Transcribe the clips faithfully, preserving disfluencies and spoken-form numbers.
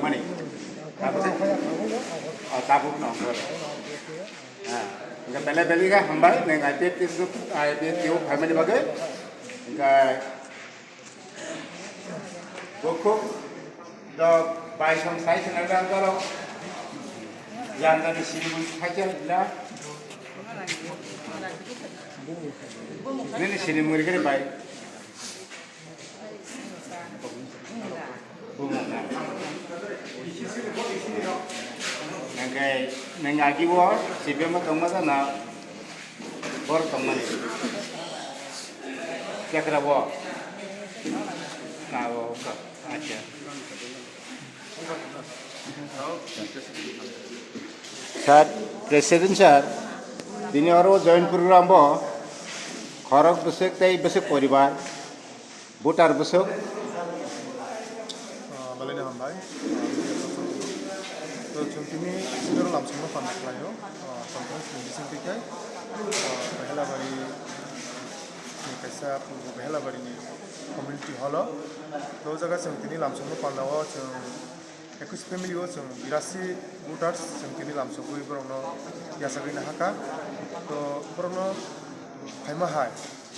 Mani. Tabuk se? Oh, tabuk no. Ah, hingke belai belai khe hambai, neng I P F T, I P F T o phaimani bagwi. Hingke bukhuk dok bai song sai swnai dang doro. Jangani sinimung khacha da. Nini sinimung rikere bai. Hingke neng agi bo C P M o tongma jana bor tongmani. Chakra bo. Na bo, acha. Sir, President sir, tini oro join program bo khorok bwswk tei bwswk poribar, voter bwswk. Ah, belai no hambai. To chwng tini sibero lamsongno panda khlaio. Ah, conference ni bising twi khai, ah, Behelabari ni kaisa purbo Behelabari ni community hall o. To o jaga chwng tini lamsongno panda o chwng Ekus family o chwng birasi voters chwng tini lamsogwi borokno yachagwi nahakha. To borokno phaima hai,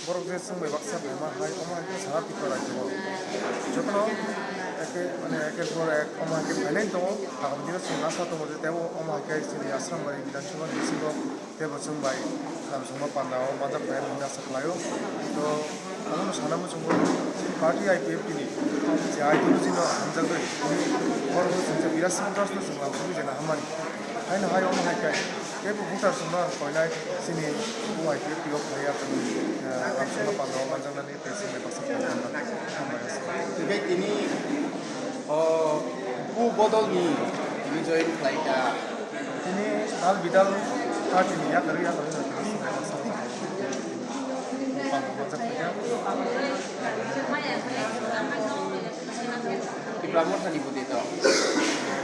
borok je chwng bai baksa phaima hai, omo hai khe sara Tripura rajyo o jotono eke, mane, eker por ek omo hai khe phainai tongo. Agam dino chwng asa tongo je tebo omo hai khe chini Asrambari Bidhan Sabha ni bisingo tei bo chwng bai lamsongma panda o manjak bai hwnwi asa khlaio. To omono sana muchungo chini party I P F T ni je ideology no hamjagwi borok no chwngsa birasi voters no chwng lamsogwi jena hammani. Haino hai omo hai khe teibo voters no ang koinai chini bo I P F T o khlaiya chwng, eh, lamsongma panda o manjaknani tei chwng bai baksa khlaiya. Hambai. Tei tini o bu bodol ni tini join khlai kha. Tini dal bidal party ni yakarwi yakarwi no tini swngjak sa. Tipra Motha ni bwtwi to.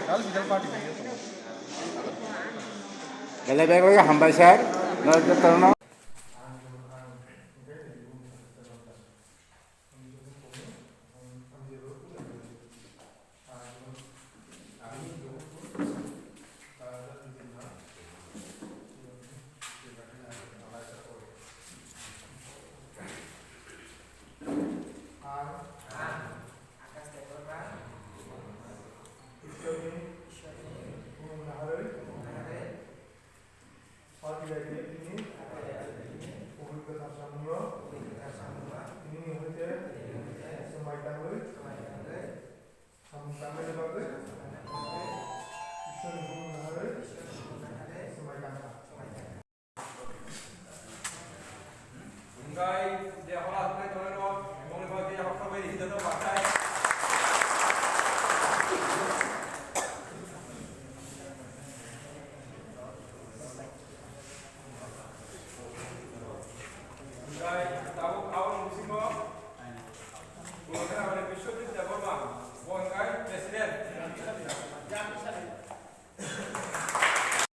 Dal bidal party ni yakarwi. Belai belai hambai sir. No jotono.